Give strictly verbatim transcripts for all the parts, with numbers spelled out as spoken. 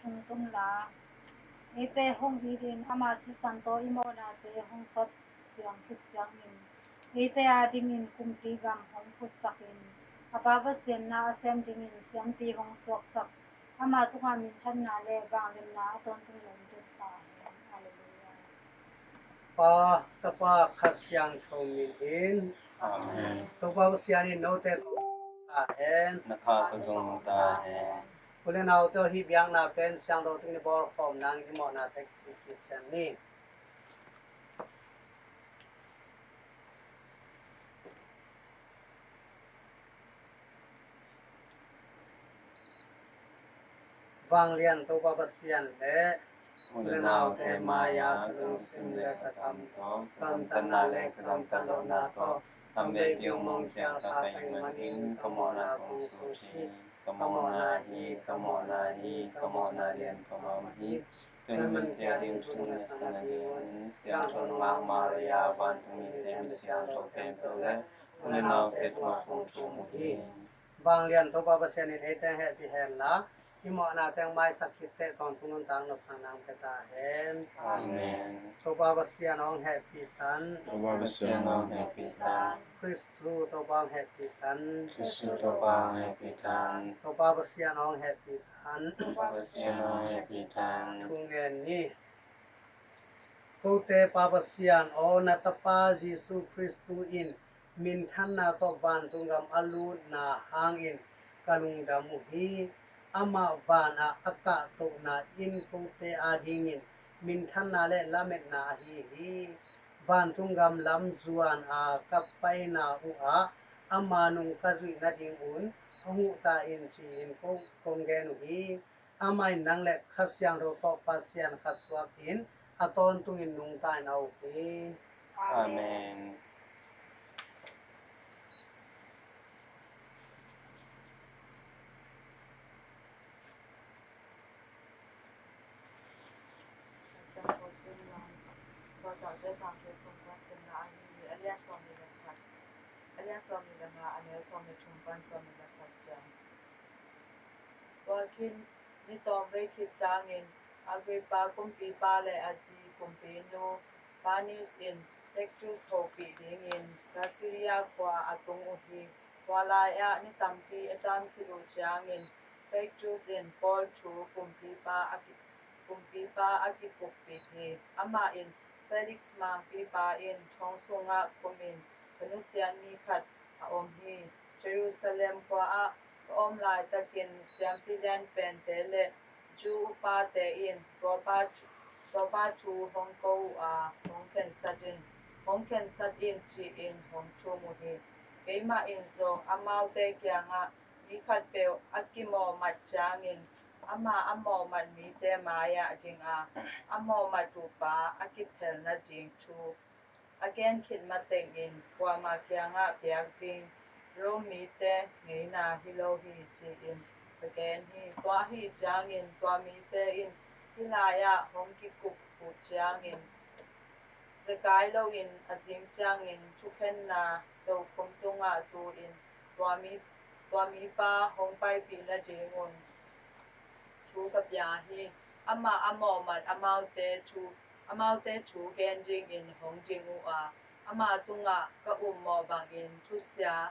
hong tung la, eite hong it in ama sisan tawh i mawhnate hong sap siang khit ciangin eite adingin kumpi gam hong putsakin a Pa Pasian na a sem dingin siampi hong suaksak ama tungah minthanna le vangliatna a tawntung in om den ta hen. Halleluiah. Pa, Tapa, Kha Siangtho min in. Amen. Topa Pasian in note tawh ta hen. Na kha ka zong ta hen. U le naute aw, hih biakna pen siangtho tungin i bawlkhawm nang i mawhnate kisik kik ciat ni. Vanglian Topa Pasian le u le naute mai-ah ka lungsim le ka kam tawh, ka gamtatna le ka gamtat lohna tawh, tam veipi hong mong khial ta ka hih manin ka mawhna kong sut hi. Ka mawhna hi, ka mawhna hi, ka mawhna lian ka mawh hi. Tua ahih manin kei ading thu na san nadingun Siangtho Nungak Maria, vantung mite, mi siangtho khempeuh le u le naute tungah kong thum uh hi. Vanglian Topa Pasian in eite hehpih hen la, i mawhna teng maisak khit teh tawntung nuntak nopsakna hong pia ta hen. Amen. Topa Pasian hong hehpih tan. Topa Pasian hong hehpih tan. Kristu Topa hong hehpih tan. Kristu Topa hong hehpih tan. Topa Pasian hong hehpih tan. Topa Pasian hong hehpih tan. Thu ngen ni. Kote Pa Pasian aw, na Tapa Jesu Kristu in minthanna tawh vantung gam a lutna hangin ka lungdam uh hi. Amah vanah a kahtohna in kote adingin minthanna le lametna ahi hi. Vantung gam lam zuan a ka paina uhah ama nung ka zuih nadingun hong huh ta in ci-in ko, kong gen uh hi. Amah in nang le Kha Siangtho tawh Pasian khat suak in a tawntungin nungta in a uk hi. Amen. Sawltakte Thangṭhat sung pan simna ahi hi. A lian sawmnih le khat, a lian sawmnih le nga, a neu sawmnih thum pan sawmnih le khat ciang. Tua khin ni tawm vei khit ciangin Agrippa kumpipa le a zi kumpinu Bernice in Festus hopih dingin Caesarea khua a tung uh hi. Tua lai-ah ni tampi a tam khit uh ciangin Festus in Paul thu kumpipa a ki, kumpipa a kikuppih hi. Amah in Felix mangpipa in thong sungah khumin ka nusiat mi khat a om hi. Jerusalem khua-ah ka om laitakin siampi lianpente le Jew upate in tuapa thu, tuapa thu hong ko uh a, hong khensat in, hong khensat in ci-in hong thum uh hi. Keimah in zong amaute kiangah mi khatpeuh a kimawhmat ciangin amah a mawhmat mite mai-ah ding a, a mawhmat uhpa a kiphel nading thu a gen khit matengin kuamah kiangah piak ding Rome mite ngeina hi lo hi ci-in ka gen hi. Tua ahih ciangin tua mite in hih lai-ah hong kikup uh ciangin zekai loin a zing ciangin thukhenna tokhom tungah tu-in tua mi, tua mipa hong paipih nadingun thu ka pia hi. Amah a mawhmat amaute thu, amaute thu gen dingin hong ding uh a, ama tungah ka ummawh bangin thusia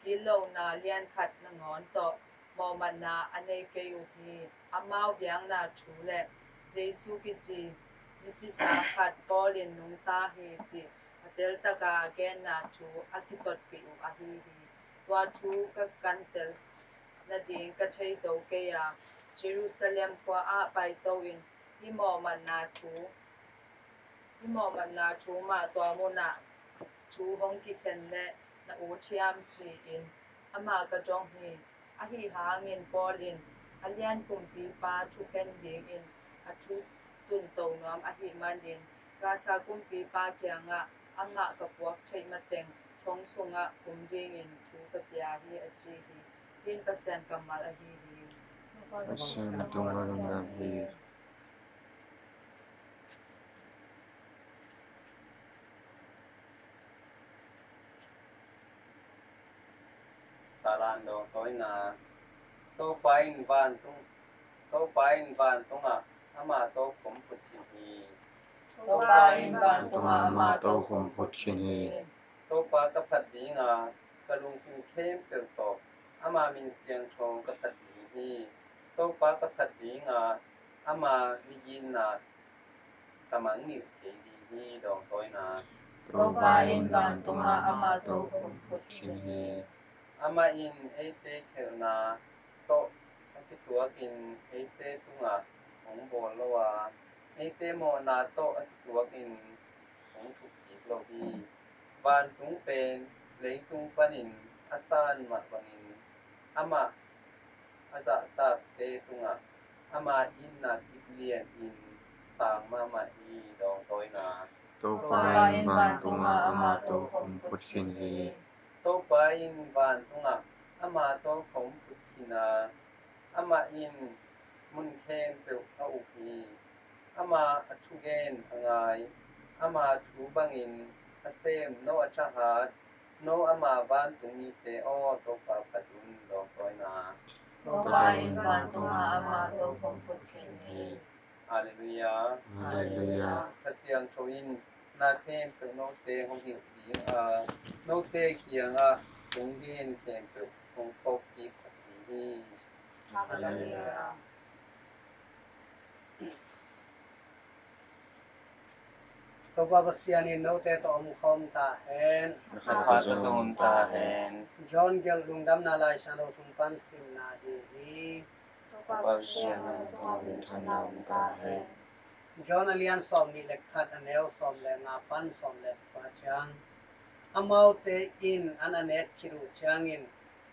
gitlohna lian khat nangawn tawh mawhmatna a nei kei uh hi. Amau biakna thu le Jesu kici misisa khat Paul in nungta hi cih a teltaka a genna thu a kitotpih uh ahi hi. Tua thu ka kantel nading ka thei zo kei a, Jerusalem khua-ah paito-in hih mawhmatna thu, hih mawhmatna thu mah tua munah thu hong kikhen le na ut hiam ci-in amah ka dong hi. Ahi hangin Paul in a lian kumpipa thukhen dingin a thu sunto nuam ahih manin Kaisa kumpipa kiangah amah ka puak theih mateng thong sungah kum dingin thu ka pia hi a ci hi. Hih in Pasian kammal ahi hi. Pasian tungah lungdam hi. Salan dawng tawina. Topa in vantung, Topa in vantungah ama tokhom phut khin hi. Topa in vantungah ama tokhom phut khin hi. Topa ka phat dinga, ka lungsim khempeuh tawh ama min siangtho ka phat ding hi. Topa ka phat dinga, ama migitna ka mangngilh kei ding hi. Dawngtawina. Topa in vantungah ama tokhom phut khin hi. Amah in eite khelhna tawh a kituakin eite tungah hong bawl lo a, eite mawhna tawh a kituakin hong thukkik lo hi. Vantung pen leitung panin a san mah bangin amah a zahtakte tungah ama itna kip lianin sang mahmah hi. Dawngtawina. Topa in vantungah ama tokhom phut khin hi. Topa in vantungah ama tokhom phut khin a, amah in mun khempeuh a uk hi. Ama a thugen a ngai, ama thu bangin a sem no a thahat, no ama vantung mite aw, Topa phat un. Dawngtawina. Topa in vantungah ama tokhom phut khin hi. Halleluiah. Halleluiah. Kha Siangtho in na khempeuh note hong hilh ding a, note kiangah hong gen khempeuh hong phawk kiksak ding hi. Halleluiah. Topa Pasian in note tawh om khawm ta hen. Na kha tawh zong om ta hen. John gelh Lungdamna Laisiangtho sung pan simna hi hi. Topa Pasian in tua minthanna om ta hen. John a lian sawm nih le khat, a neu sawm le nga pan sawm le kua ciang. Amaute in an a nek khit uh ciangin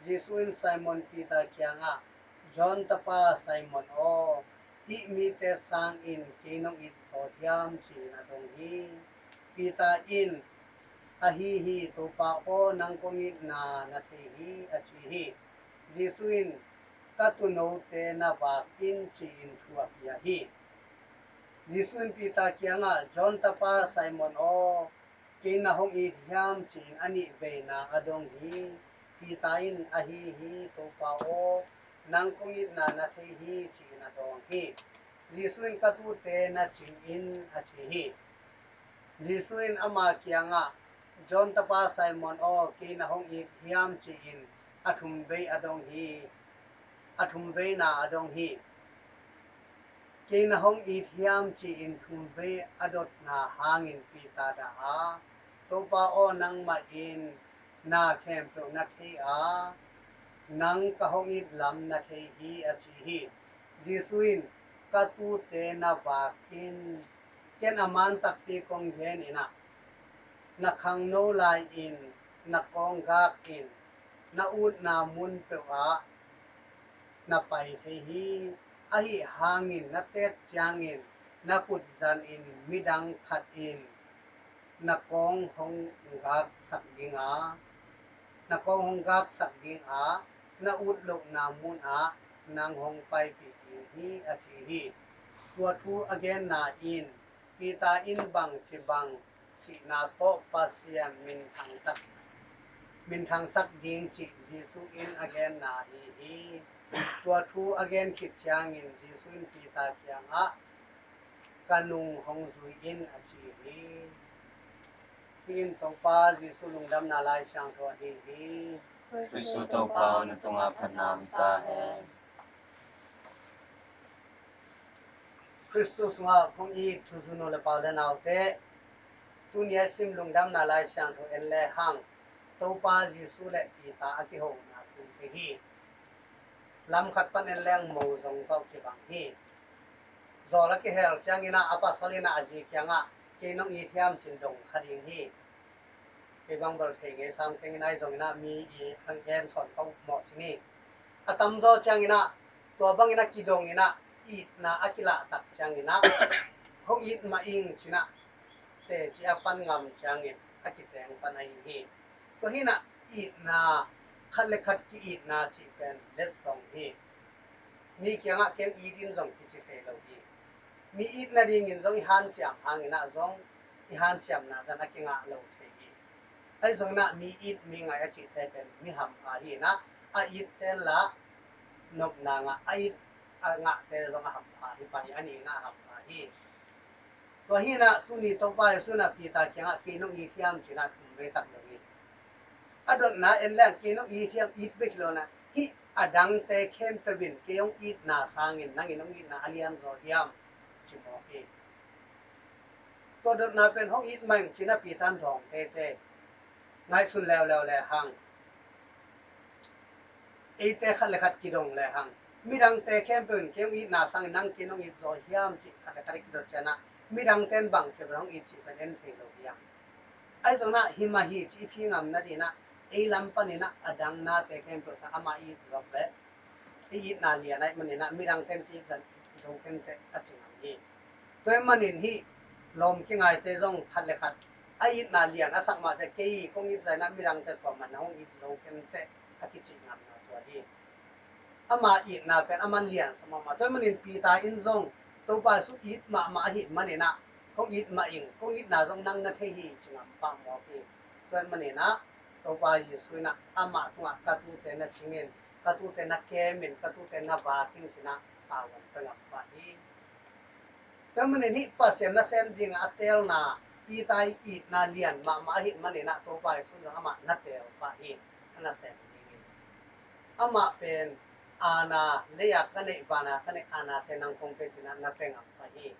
Jesuh in Simon Peter kiangah, John tapa Simon aw, hih mite sangin kei nong it zaw hiam? Ci-in a dong hi. Peter in, ahi hi, Topa aw, nang kong itna na thei hi, a ci hi. Jesuh in, ka tuunote na vak in, ci-in thu a pia hi. Jesuh in Peter kiangah, John tapa Simon aw, kei na hong it hiam? Ci-in a nih veina a dong hi. Peter in, ahi hi, Topa aw, nang kong itna na thei hi, ci-in a dawng hi. Jesuh in, ka tuute na cing in, a ci hi. Jesuh in ama kiangah, John tapa Simon aw, kei na hong it hiam? Ci-in a thum vei a dong hi. A thum veina a dong hi. Kei na hong it hiam? Ci-in thum vei a dotna hangin Peter dah a, Topa aw, nangmah in na khempeuh na thei a, nang ka hong it lam na thei hi, a ci hi. Jesuh in, ka tuute na vak in, ken a man takpi kong gen in ah, na khangno lai-in na kawng gak in, na utna mun peuhah na pai thei hi. Ahi hangin na teek ciangin na khut zanin midang khat in na kawng hong gaksak ding a, na kawng hong gaksak ding a, na ut lohna munah nang hong paipih ding hi, a ci hi. Tua thu a genna in Peter in bangci bang sihna tawh Pasian minthangsak, minthangsak ding cih Jesuh in a genna ahi hi. Tua thu a gen khit ciangin Jesuh in Peter kiangah, ka nung hong zui in, a ci hi. Hih in Topa Jesuh Lungdamna Laisiangtho ahi hi. Khristu Topa aw, na tungah phatna om ta hen. Khristu sungah kong it thuzui nu le pa u le naute, tuni a sim Lungdamna Laisiangtho en le hang, Topa Jesuh le Peter a kihona thu te hi. Lam khat pan en leng mo zong tawh kibang hi. Zawl a kihel ciangin ah a pasal in ah a zi kiangah, kei nong it hiam? Ci-in dong kha ding hi. Kei bang bel thei ngei sam tengin ah, ahi zongin ah mi i ang en sawn ka up mawh ci ni. A tamzaw ciangin ah tua bangin ah kidong in ah itna a kilah tak ciangin ah, hong it mah ing ci-in ah teci a pan ngam ciangin a kiteng pan ahi hi. Tua hi-in ah itna, khat le khat ki-itna cih pen letsong hi. Mi kiangah kei hong it in zong kici thei lo hi. Mi it nadingin zong i hanciam hangin ah zong i hanciamna zan a kingah lo thei hi. Ahi zongin ah mi it mi ngai a cihte pen mi hampha hi-in ah, a itte in la nopna ngah, a it a ngahte zong a hampha hi pah hi, a nihna a hampha hi. Tua hi inah tuni Topa Jesu inah Peter kiangah kei nong it hiam ci inah thum vei tak lo hi. A dotna en leng kei nong it hiam, it bek hi lo inah, hih a dangte khempeuh in kei hong itna sangin nangin hong itna a lianzaw hiam ci mawk hi. Tua dotna pen hong it mah ing ci inah Peter in dawng teitei. Ngaihsun leuleu lehang, eite khat le khat kidong lehang, midangte khempeuh in kei hong itna sangin nang kei nong it zaw hiam cih khat le khat i kidot ciangin ah, midangte in bang ci pen hong it cih pen en thei lo hiam? Ahi zongin ah hi mah hi ci i phi ngam nadingin ah, ei lam panin ah a dang nate khempeuh tawh amah i it zawk leh i itna lian ahih manin ah midangte in kei it zong it zo kenteh a ci ngam hi. Tua ahih manin hih lawm kingaite zong khat le khat a itna lian a sak mah teh kei kong it zah inah midangte tua mah nang hong it zo kenteh a kicih ngamna tua hi. Ama itna pen aman liansa mahmah. Tua ahih manin Peter in zong Topa Jesu it mahmah ahih manin ah kong it mah ing, kong itna zong nang na thei hi ci ngam pah mawk hi. Tua ahih manin ah Topa Jesu inah amah tungah ka tute na cingin, ka tute na kemin, ka tute na vakin ci inah tavuan pia ngam pah hi. Tua ahih manin hih Pasian nasem dingah a teelna Peter i itna lian mahmah ahih manin ah Topa Jesu in zong amah na teel pah hi, a nasem dingin. Amah pen aana lei-a ka neih, vana ka neih aanate nang kong pia ci inah na pia ngam pah hi.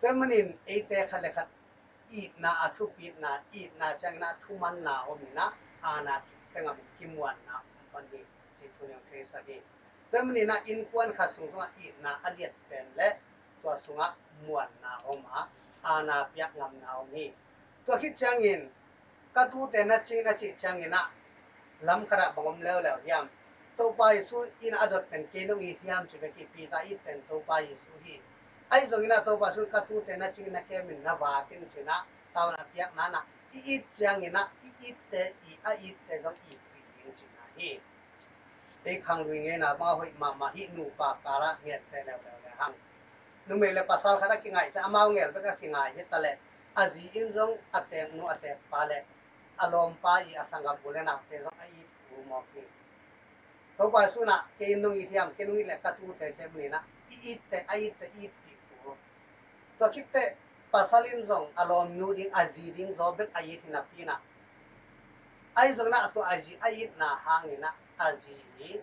Tua ahih manin eite khat le khat itna a thupitna, itna ciangin ah thumanna om inah aana pia ngam in kimuanna om pan hi ci thu ning theisak hi. Tua ahih manin ah innkuan khat sung sungah itna a liat pen le tua sungah muanna om a, aana piak ngamna om hi. Tua khit ciangin ka tute na cingin a cih ciangin ah lam khatah bang om leuleu hiam? Topa Jesu in a dot pen kei nong it hiam ci bek hi. Peter it pen Topa Jesu hi. Ahi zongin ah Topa Jesu in ka tute na cingin na kemin na vakin ci inah tavuan a piakna inah i it ciangin ah i itte i a itte zong itpih ding cihna hi. Ei khanglui ngeina bang a hoih mahmah hih nupa kalah ngente leuleu lehang, numei le pasal khat a kingaih ciang amau ngel bek a kingaih hi taleh a zi in zong a teeknu a teekpa le a lawmpa i a sanggam u le naute zong a it kul mawk hi. Topa Jesu inah kei nong it hiam, kei nong it leh ka tute ci ahih manin ah i itte a itte itpih kul. Tua khit teh pasal in zong a lawmnu ding a zi ding zaw bek a it hi napi inah, ahi zongin ah tua a zi a itna hangin ah a zi hi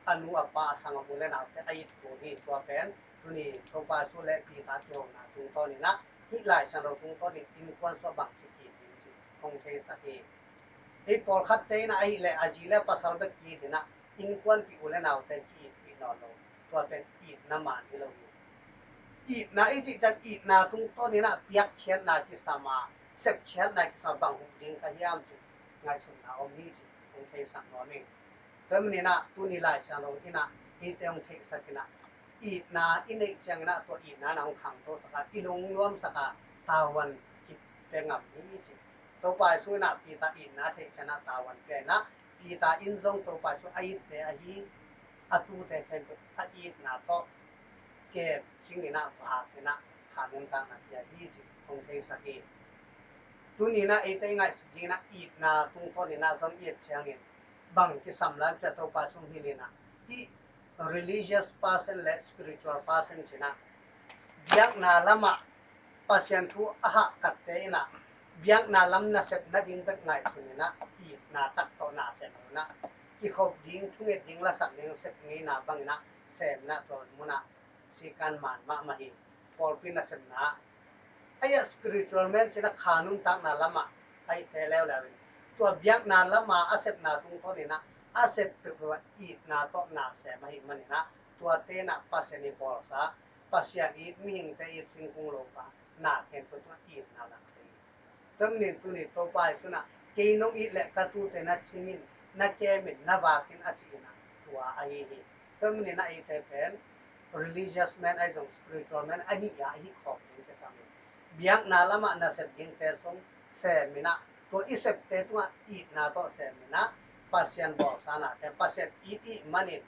a nu a pa a sanggam u le naute a it kul hi. Tua pen tuni Topa Jesu le Peter kihona tungtawn inah hih Lai Siangtho tungtawn in innkuan sung bangci ki-it ding cih hong theisak hi. Ei pawlkhatte inah ahih leh a zi le pasal bek ki-it inah innkuanpih u le naute ki-itpih nawn lo. Tua pen itna man hi lo hi. Itna i cih ciang itna tungtawn inah piakkhiatna kisam a, sepkhiatna kisam a bang huh ding ka hiam cih ngaihsutna om hi cih hong theisak nuam ing. Tua ahih manin ah tuni Lai Siangtho inah eite hong theihsak inah itna i neih ciangin ah tua itna na hong khangtosak a, i lungnuamsak a, tavuan kipia ngam hi cih. Topa Jesu inah Peter itna theih ciangin ah tavuan pia inah Peter in zong Topa Jesu a itte ahi a tute khempeuh a itna tawh kem cingin ah vak inah kha nuntakna pia hi cih hong theisak hi. Tuni inah eite i ngaihsut dingin ah itna tungtawn inah zong i et ciangin bang kisam lai cia Topa Jesu hong hilh inah hih religious person le spiritual person ci inah biakna lamah Pasian thu a hahkatte inah biakna lam nasep nading bek ngaihsun inah itna tak tawh na sem inah kikhop ding, thunget ding, lasak ding sep ngeina bang inah sem inah tua munah sikan man mahmah hi. Pawlpi nasepna ah a spiritual man ci inah kha nuntakna lamah a itte leuleu in tua biakna lama a sepna tungtawn inah a sep peuhpeuh ah itna tawh na sem ahih man inah tuate inah Pasian i bawlsa, Pasian it, mihingte it, singkung lopa na khempeuh tungah itna lak thei hi. Tua ahih manin tuni Topa Jesu inah kei nong it leh ka tute na cingin, na kemin, na vakin a cih inah tua ahi hi. Tua ahih manin ah eite pen religious man ahi zong spiritual man a nih a i hih khawm ding kisam hi. Biakna lamah nasep dingte zong sem inah tua i septe tungah itna tawh sem inah Pasian bawlsa nate, Pasian it i hih manin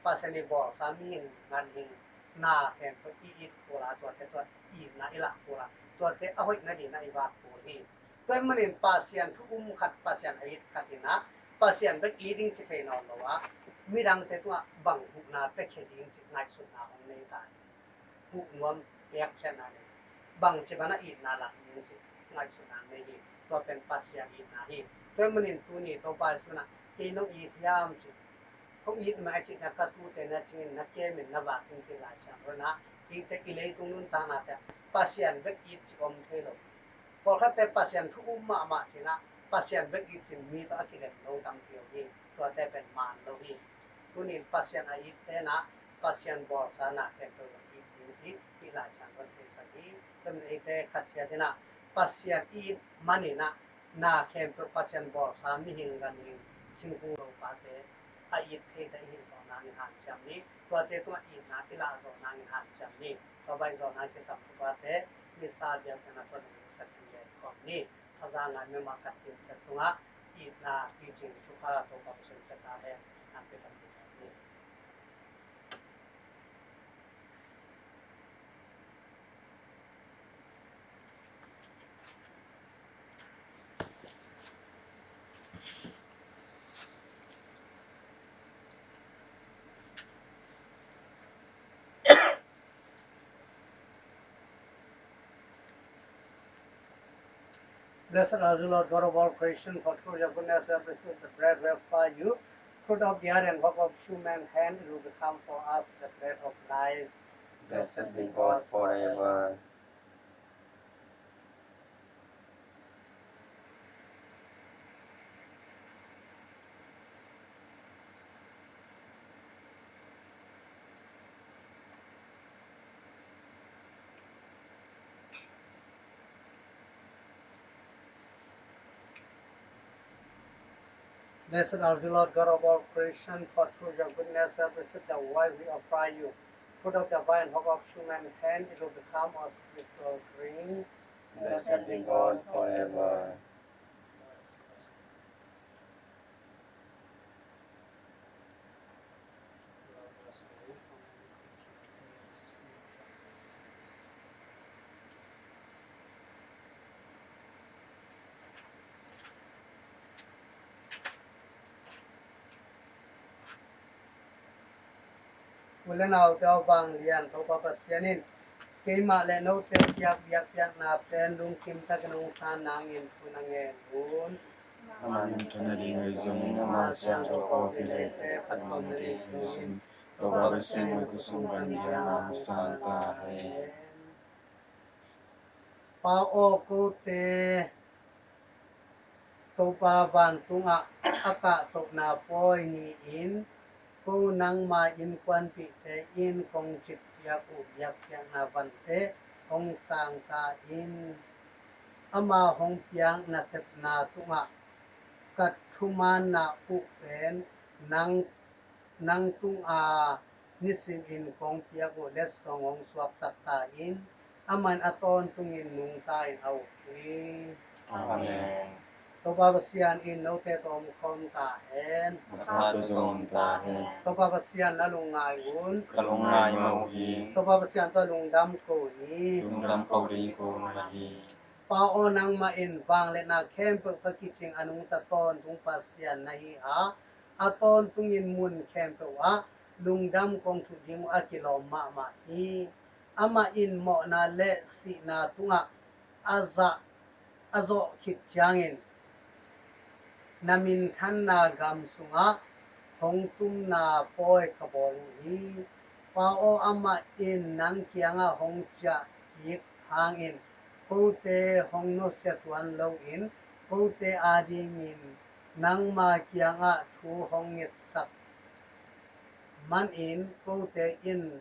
Pasian i bawlsa mihing ganhing na khempeuh i it kul a, tuate tua itna i lah kul a, tuate a hoih nading inah i vak kul hi. Tua ahih manin Pasian thu um khat, Pasian a it khat inah Pasian bek it ding ci thei nawn lo a, Midangte tungah bang huhna piakhia ding cih ngaihsutna hong nei ta hi. Huh nuam piakkhiatna nei, bangci banah itna lak ding cih ngaihsutna nei hi. Tua pen Pasian itna hi. Tua ahih manin tuni Topa Jesu in ah, kei nong it hiam ci, kong it mah e cih na ka tute na cingin na kemin na vak in ci Lai Siangtho in ah, eite i leitung nuntaknate ah Pasian bek it ci om thei lo. Pawlkhatte Pasian thu um mahmah ci-in ah, Pasian bek it ci-in mi tawh a kilem lo tampi om hi. Tuate pen man lo hi. Tunin Pasian a itte in ah, Pasian bawlsa na khempeuh zong it ding ci hih Lai Siangtho in theisak hi. Tua ahih manin eite khat ciat in ah, Pasian it manin ah, na khempeuh Pasian bawlsa mihing ganhing singkung lopate a it theite i hih zawh nangin hanciam ni. Tuate tungah itna i lah zawh nangin hanciam ni. Tua bang zawh nang kisam thupate Missa biakpiakna suan ding takin gen khawm ni. Thaza ngai mema khat kimciat tungah itna picing thupha Topa Pasian pia ta hen. Itna pia ta hen. Blessed are you, Lord God of all creation, for through your goodness we have received the bread we offer you, fruit of the earth and work of human hand, it will become for us the bread of life. Blessed be God forever. Blessed are you, Lord God of all creation, for through your goodness we have received the wine we offer you. Fruit of the vine, hope of human hand, it will become our spiritual drink. Blessed be God forever. U le naute aw, vanglian Topa Pasian in keimah le note piak biakpiakna pen lungkim takin hong san nangin thu na ngen un. Amah in thu na ding ahi zongin, ama siangtho pawlpi le eite phattuamna ding ahi zongin, Topa Pasian in amah khut sung pan biakna hong sang ta hen. Pa aw, kote Topa vantungah a kahtohna pawi ni-in, ko nangma innkuanpihte in kong citpiak uh biakpiakna vante hong sang ta in. Ama hong piak nasepna tungah ka thumaanna uh pen nang nang tunga nisimin kong piak uh letsong hong suaksak ta in, amah in a tawntungin nungta in a uk hi. Amen. Topa Pasian in note tawh omkhawm ta hen. Na kha tawh zong om ta hen. Topa Pasian na lungngai un. Ka lungngai mah uh hi. Topa Pasian tawh lungdam ko ni. Lungdam ko ding ko mah hi. Pa aw, nangmah in vangliatna khempeuh ka kicing a nungta tawntung Pasian na hi a, a tawntungin mun khempeuh ah lungdam kong thuh ding uh a kilawm mahmah hi. Amah in mawhna le sihna tungah a zah, a zawh khit ciangin na minthanna gam sungah hong tumna pawi ka bawl uh hi. Pa aw, amah in nang kiangah hong ciah kik hangin kote hong nusia tuan loin kote adingin nangma kiangah thu hong ngetsak manin kote in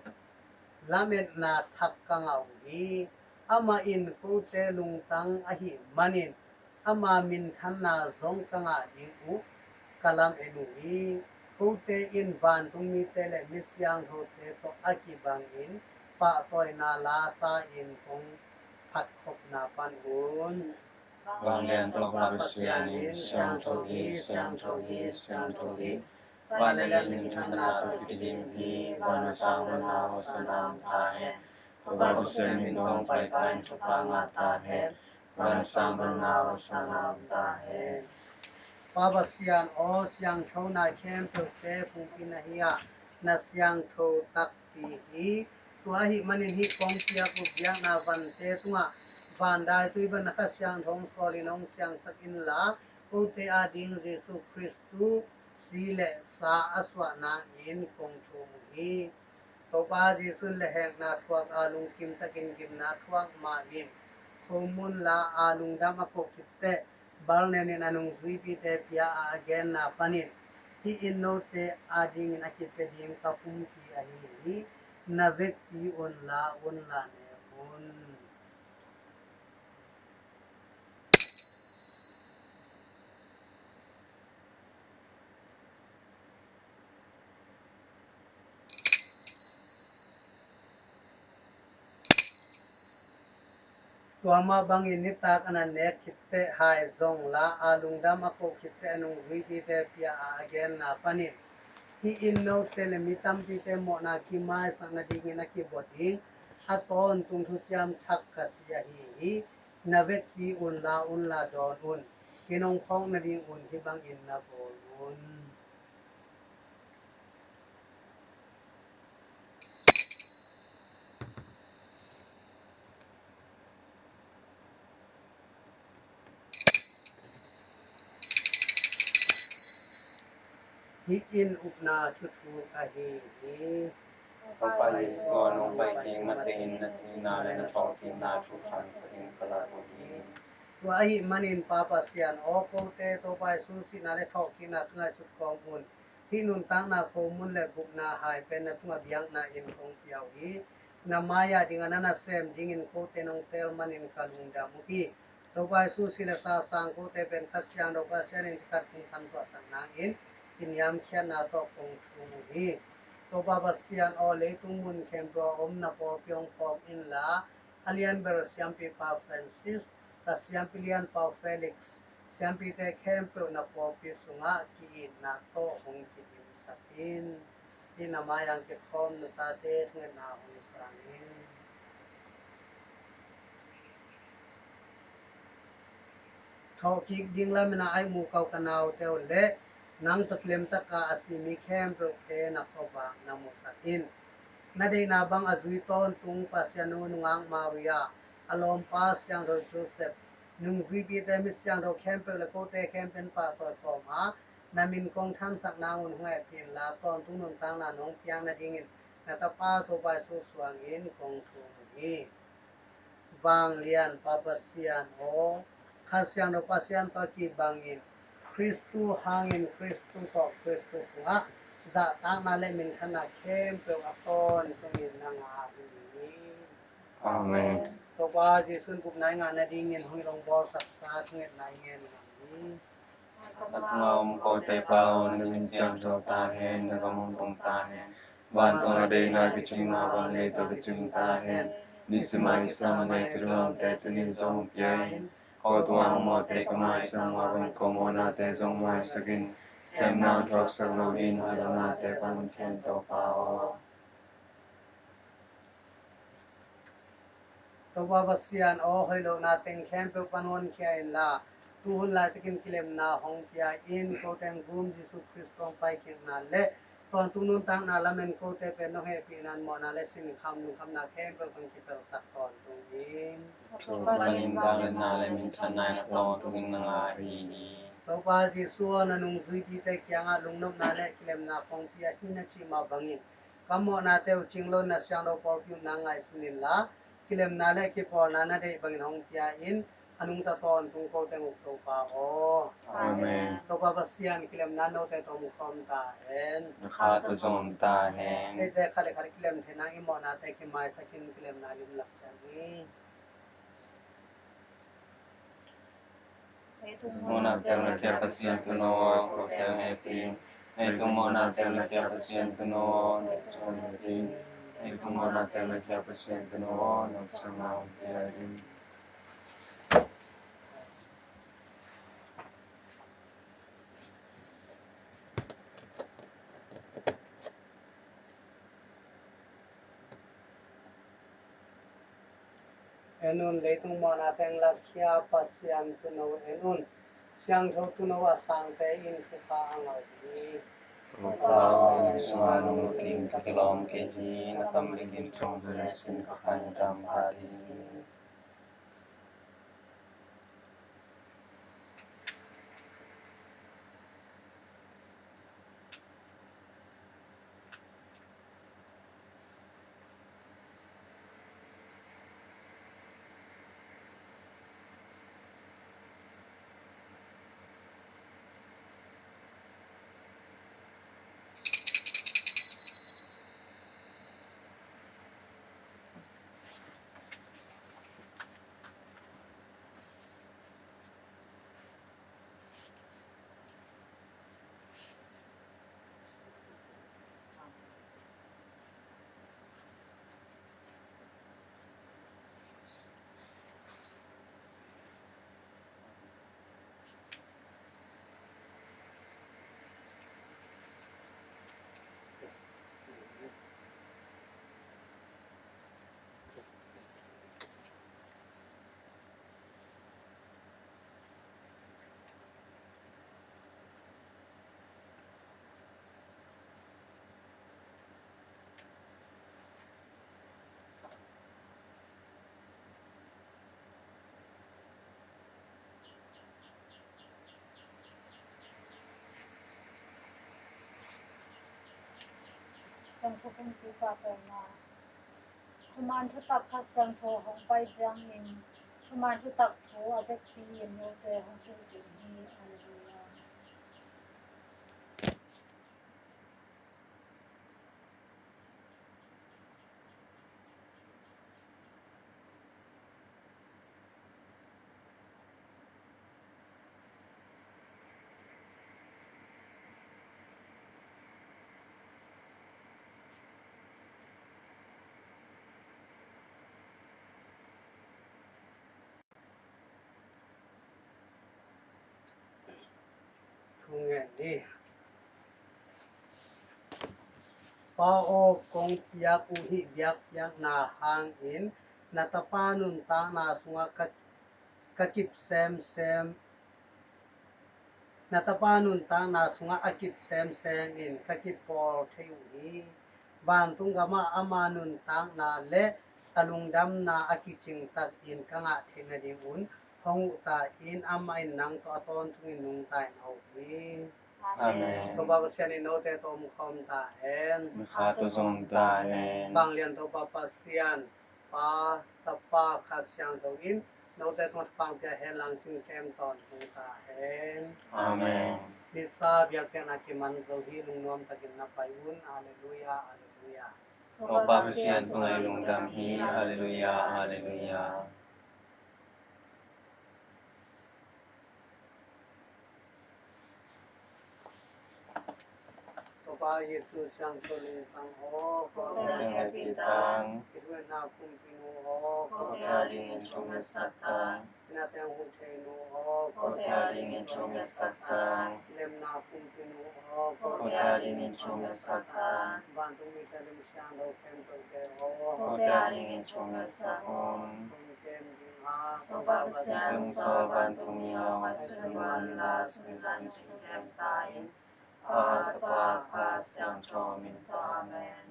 lametna thak ka ngah uh hi. Amah in kote lungtang ahih manin ama minthanna zong ka ngah ding uh ka lamen uh hi. Kote in vantung mite le mi siangthote tawh a kibangin pahtawina lasa in kong phatkhopna pan un. Vanglian Topa Pasian in, siangtho hi, siangtho hi, siangtho hi. Van le lei minthanna tawh kidim hi. Van a sang vanah Hosana om ta hen. Topa Pasian min tawh hong paipa in thupha ngah ta hen. Van a sang vanah Hosana om ta hen. Pa Pasian aw, siangthona khempeuhte phungpi na hi a, na siangtho takpi hi. Tua ahih manin hih kong piak uh biakna vante tungah van daitui bangin na Kha Siangtho hong sawlin hong siangsak inla, kote ading Jesu Khristu si le sa a suah nangin kong thum uh hi. Topa Jesu in lehhekna thuak a, lungkim takin gimna thuak ma-in, khomun la a, lungdam a koh khit teh, bal nenin a nungzuipite pia a, a genna panin, hih in note adingin a kipia ding ka pumpi ahi hi. Na vekpi un la, un la ne un. Tua mah bangin nitak a na nek khit teh hai zong la a, lungdam a koh khit teh a nungzuipite pia a, a genna panin, hih in note le mi tampite mawhna kimaisak nadingin a kibua ding a tawntung thuciam thak ka si ahi hi. Na vekpi un la, un la dawn un. Hih nong phawk nadingun hih bangin na bawl un. Hih in upna thuthuk ahi hi. Topa Jesu aw, nong pai kik matengin na sihna le na thawhkikna thu khansakin ka lak uh hi. Tua ahih manin Pa Pasian aw, kote Topa Jesu sihna le thawhkikna ka ngaihsut khawm un. Hih nuntakna khomun le gupna hai pen na tungah biakna in kong pia uh hi. Na mai-ah dingah na nasem dingin kote nong teel manin ka lungdam uh hi. Topa Jesu si le sa sang kote pen Kha Siangtho Pasian in cikhat kong thansuahsak nangin kiniamkhiatna tawh kong thum uh hi. Topa Pasian aw, leitung mun khempeuh a om na pawlpi hong phawk inla, a lianbel Siampi Pa Francis, ka Siampi Lian Pa Felix, siampite khempeuh na pawlpi sungah ki-itna tawh hong kidimsak in. Hih na mai-ah kikhawm na tate thungetna hong sang in. Thawhkik ding lamin a aih mu kau ka naute uh le nang tawh kilemtaka a si mi khempeuhte na khuavak na musak in. Na deihna bang a zui tawntung Pasian nu nungak Maria, a lawmpa Siangtho Joseph, nungzuipite, mi siangtho khempeuh le kote khempeuh in pahtawi khawm a, na min kong thansak nangun hong hehpih inla, tawntung nuntakna nong piak nadingin na tapa Topa Jesu suangin kong thum uh hi. Vanglian Pa Pasian aw, Kha Siangtho Pasian tawh kibangin, Khristu hangin, Khristu tawh, Khristu sungah zahtakna le minthanna khempeuh a tawntungin na ngah hi. Amen. Topa Jesu in gupna i ngah nadingin hong i longbawlsaksa thungetna i ngen ngam hi. A tungah om kote Pa aw, na min siangtho ta hen, na gam hong tung ta hen. Vantung a deihna kicingna bang lei tawh kicing ta hen. Nisim a kisam a nai kiluangte tuni zong pia in. Ko tungah hong mawhte ka maisang mah bangin ko mawhnate zong maisak in. Khemna thuaksak loin, hoih lohnate pan khempeuh Topa aw. Topa Pasian aw, hoih lohna teng khempeuh pan honkhia inla, tu hun laitakin kilemna hong pia in. Ko teng gum Jesu Khristu hong paikikna le tawntung nuntakna lamen kote pen nong hehpihna in mawhna le sinkham lungkhamna khempeuh pan kipelhsak tawntung in. Topa panin vangliatna le minthanna in a tawntungin na ngah hi. Topa Jesu aw, na nungzuipite kiangah lungnopna le kilemna kong pia hi na cih mah bangin, ka mawhnate uh cing loin na siangtho pawlpi uh nang ngaihsun inla, kilemna le kipawlna na deih bangin hong pia in. A nungta tawntung ko teng uk Topa aw. Amen. Topa Pasian, kilemna note tawh om khawm ta hen. Na kha tawh zong om ta hen. Eite khat le khat kilem thei nang i mawhnate kimaisak in kilemna limlak ciang hi. Mawhna teel na kia Pasian tuuno aw, ko teel hehpih in. Leitung mawhna teel na kia Pasian tuuno aw, na tuuno hehpih in. Leitung mawhna teel na kia Pasian tuuno aw, na sang na hong pia in. En un, leitung mawhna teng lakkhia Pasian tuuno en un. Siangtho Tuuno ah sangte in thupha a ngah uh hi. Topa aw, na sungah lungkim ka kilawm kei hi, na tam bikin ṭawngte le sin ka khan dam pha ding hi. Siangtho Kha Siangtho pahtawinak. Thuman thutak Kha Siangtho hong pai ciangin thuman thutak thu a vekpi-in note hong hilh ding hi. Alleluia. Thungen ni. Pa aw, kong piak uh hih biakpiakna hangin na tapa nuntakna sungah ka, ka kip semsem, na tapa nuntakna sungah a kip semsem in ka kipawl thei uh hi. Vantung gamah ama nuntakna le a lungdamna a kicing takin ka ngah theih nadingun hong huh ta in, amah in nang tawh a tawntungin nungta in a huh hi. Amen. Topa Pasian in note tawh om khawm ta hen. Na kha tawh zong om ta hen. Vanglian Topa Pasian, Pa, Tapa, Kha Siangtho in note tungah thupha pia hen lang, cingtem tawntung ta hen. Amen. Misa biakpiakna kiman zo hi, lungnuam takin na pai un. Alleluia, alleluia. Topa Pasian tungah i lungdam hi. Alleluia, alleluia. Topa Jesu Siangtho Lungtang aw, kote a hehpih tang. Kithuahna Kumpinu aw, kote a dingin thungetsak tang. Nate a huh thei nu aw, kote a dingin thungetsak tang. Lemna Kumpinu aw, kote a dingin thungetsak tang. Vantung mite lim siangtho khempeuhte aw, kote a dingin thungetsak un. Kong kem ding a, Topa Pasian, sawlwantung mi aw, ngaihsun un la, sunzan cingkem ta in. Pa, Tapa, Kha Siangtho min tawh. Amen.